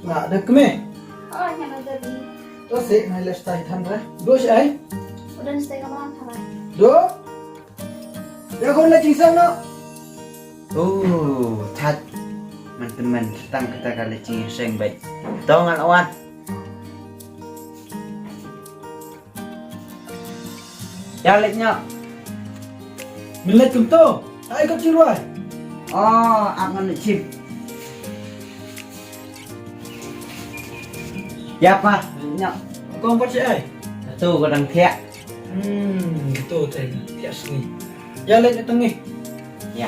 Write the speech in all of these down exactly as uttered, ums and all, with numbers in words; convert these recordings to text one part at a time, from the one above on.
Nga da kme. Oh, nga da di. To se nai le stai than re. Do se ai. Udah stai kamar than re. Do. Ya kon la jingsang no. Oh, that. Man teman tang kata ka le jingsang bai. To ngan awat. Ya lek nya. Min lek kum to. Ai kap chirwai. Oh, ak ngan chip. Ya pa, nya. Kong pat si ai. Tu ko dang thiak. Hmm, tu te thiak sini. Ya lek nya tengi. Ya.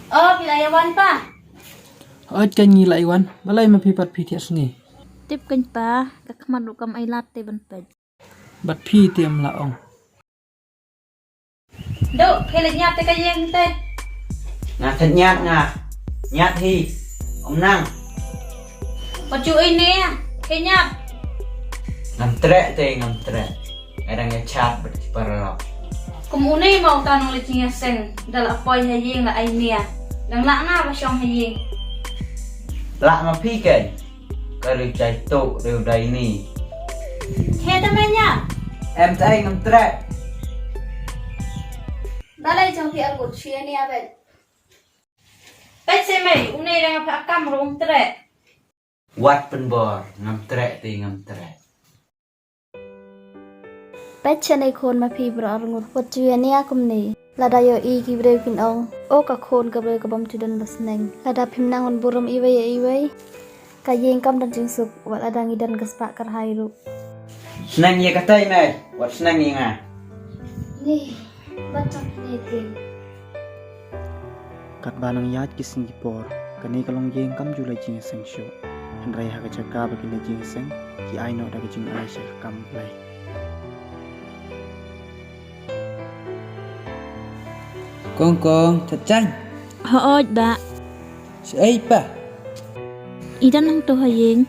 Oh, phi la ïa wan pa? Oi, kan ngi la ïa wan. Balei ma phi pat phi thiah sngi? Tip kan pa, ka khmat ruh kam ai lad te ban peit. Bad phi te em la ong. Dok, phi la ñiat te ka ïing te. Nga thet ñiat nga. Ñiat hi. Ong nang. Pat ju oi ne, phi ñiat. Ngam treh te ngam treh. Nga dang ïa chat bad ki paralok. Kum une ma uta nongleit jingïaseng, da la poi ha ïing la ai nia. Dang lah nga ba shong ha ïing. Lah ma phi kein. Ka riewjaitu riewdaini. He ta menya. Em tai ngam treh. Balei jong phi ar kut shia nia bet. Peit se mei, une dang pha kam rum treh. Wat pynbor, ngam treh te ngam treh. Peit shane khun ma phi bro arngut, wat ju ïa nia kumne. Lada ïohi ki briew kin ong, o ka khun ka briew ka bym ju don la sneng. Lada phim nang ban burom iwei ïa iwei, ka ïing kam don jingsuk, wat lada ngi don ka spah kyrhai ruh. Sneng ïa katai mei, wat sneng ïa nga. Ni. Bad tang kine te. Katba nang ïaid ki sngi ki por, kane ka longïing kam ju leit jingïaseng shuh. Hynrei ha ka jaka ba kin leit jingïaseng, ki ai noh da ka jingai sha ka kam Blei. Kong kong, Chatjaiñ. Hooid ba. Shaei pa? I don hangto ha ïing.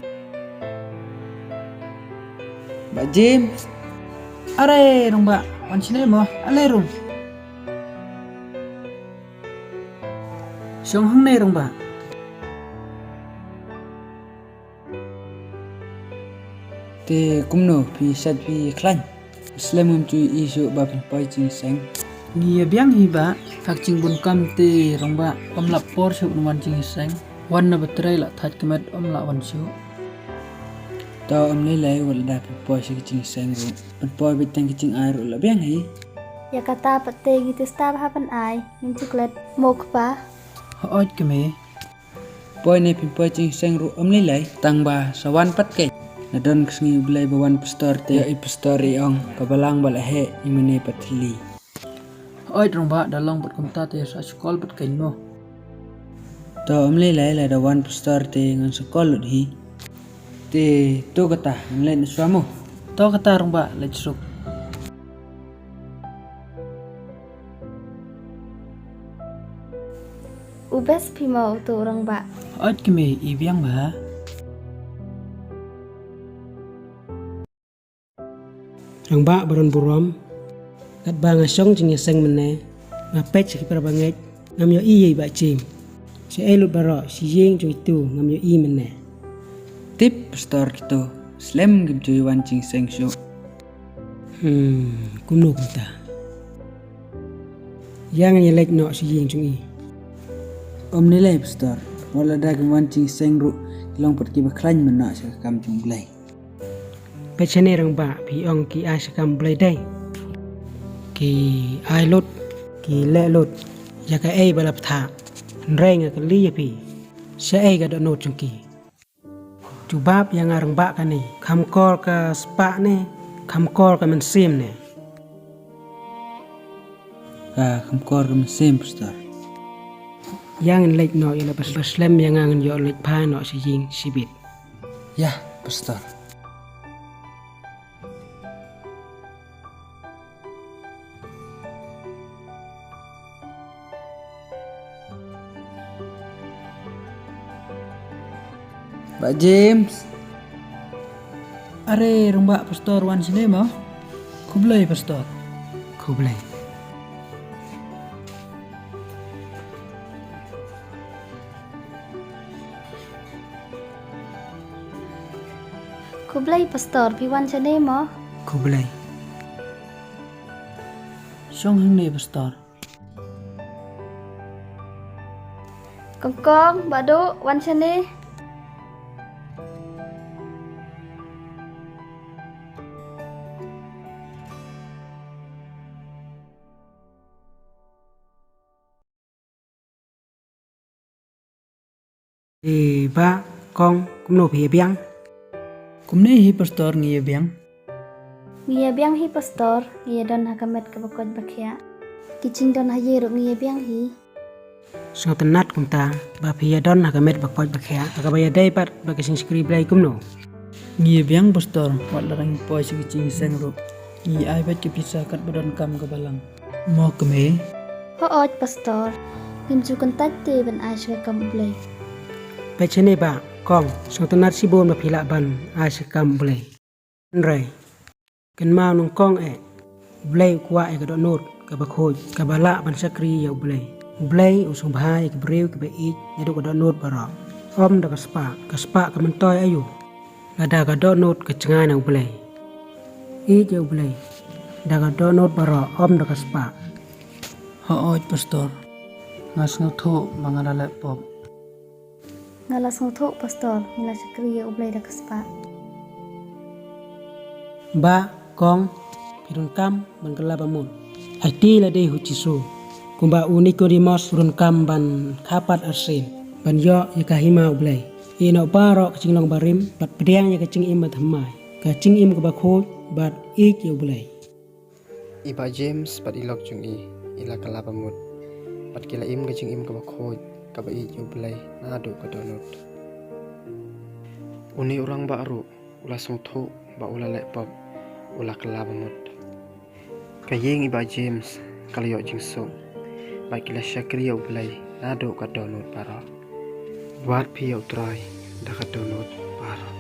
Bah James. Are Rangbah, wan shane mo, ale rung. Shong hangne Rangbah. Te kumno phi sait phi khlaiñ? Slem ngam ju ïohi shuh ba phin poi jingïaseng. Ngi ïa biang hi bah, ha ka jingbun kam te Rangbah, ym lah por shuh ban wan jingïaseng. Wan na ba trei la thait kmet ym lah wan shuh. To ym lei lei wat lada phin poi sha ka jingïaseng ruh. Phin poi beit tang ka jingai ruh la biang hi. Ïa kata pat te ngi te stad ha phin ai, ngin ju klet mo kpa. Hooid kmie. Poi ne phin poi jingïaseng ruh ym lei lei, tang ba sa wan pat keiñ. La don ka sngi U Blei ba wan pastor te, ïa i pastor i ong, ka balang ba la heh, i mane pat thylli. Hooid Rangbah, da long pat kumta te sa sa call pat keiñ mo. To ym lei lei, lada wan pastor te ngan sa call lut hi. Te to kata, ngan leit na shuwa mo. To kata Rangbah, leit suk. U best phi mo uto u Rangbah. Hooid kmie, i biang bha. Rangbah baron burom. Katba nga shong jingïaseng mynne, nga peit sha ki para bangeit, ngam ïohi ïa i Bah James. Shaei lut baroh, sha ïing jong itu ngam ïohi mynne. Tip pastor kito, slem kim ju ïa wan jingïaseng shuh. Hmm, kumno kumta. Ïa ngan ïa leit noh sha ïing jong i. Ym lei lei pastor, wat lada kim wan jingïaseng ruh, ki long pat kiba khlaiñ mynno sha ka kam jong U Blei. Peit shane Rangbah, phi ong ki ai sha ka kam U Blei dei. Ki ai lut, ki leh lut, ïa kaei ba la bthah. Hynrei nga kylli ïa phi, shaei ka dohnud jong ki? Jubab ïa nga Rangbah kane, kham kor ka spah ne, kham kor ka mynsiem ne? Ka kham kor ka mynsiem, pastor. Ïa ngin leit noh, ïa la ba slem ïa nga, ngin ïoh leit phai noh sha ïing shibit. Ïa, Pastor. Bah James. Are, Rangbah Pastor wan shane mo? Khublei Pastor. Khublei. Khublei Pastor, phi wan shane mo? Khublei. Shong hangne Pastor. Kong Kong, Bah Duh, wan shane. Eh, Bah, Kong, kumno phi ïa biang? Kumne hi Pastor, ngi ïa biang. Ngi ïa biang hi Pastor, ngi ïa don ha ka met kaba koit ba khiah. Ki jingdon ha ïing ruh ngi ïa biang hi. Sngewtynnat kumta, ba phi ïa don ha ka met ba koit ba khiah, ha kaba ïadei pat bad ka jingshakri Blei kumno? Ngi ïa biang Pastor, wat la dang poi sha ka jingseng ruh. Ngi ai beit ka pisa katba donkam ka balang. Mo kmie? Hooid Pastor, ngim ju kyntait te ban ai sha ka kam U Blei. Peit shane Bah, Kong, sngewtynnat shibun ba phi lah ban ai sha ka kam U Blei. Hynrei kynmaw nyngkong eh, U Blei u kwah ïa ka dohnud kaba khuid, kaba lah ban shakri ïa U Blei. U Blei u sngewbha ïa ki briew kiba ïeit naduh ka dohnud baroh, ym da ka spah. Ka spah ka myntoi aïu? Lada ka dohnud ka jngai na U Blei. Ïeit ïa U Blei da ka dohnud baroh, ym da ka spah. Hooid Pastor, nga sngewthuh ba nga la leh pop. Nga la sngewthuh Pastor, ngi la shakri ïa U Blei da ka spah. Bah, Kong, phi donkam ban kylla bamut. Aiti la dei ha u Jisu, kumba u Nikodimos u donkam ban kha pat arsien ban ïoh ïa ka hima U Blei. Ïeh noh baroh ka jinglong barim bad pdiang ïa ka jingim bathymmai, ka jingim kaba khuid bad ïeit ïa U Blei. I Bah James bad i lok jong i, i la kylla bamut bad ki la im ka jingim kaba khuid, kaba ïeit ïa U Blei naduh ka dohnud. Une u rangbah ruh u la sngewthuh ba u la leh pop, u la kylla bamut. Ka ïing i Bah James ka la ïoh jingsuk bad ki la shakri ïa U Blei naduh ka dohnud baroh. Wad phi ïa U Trai da ka dohnud baroh.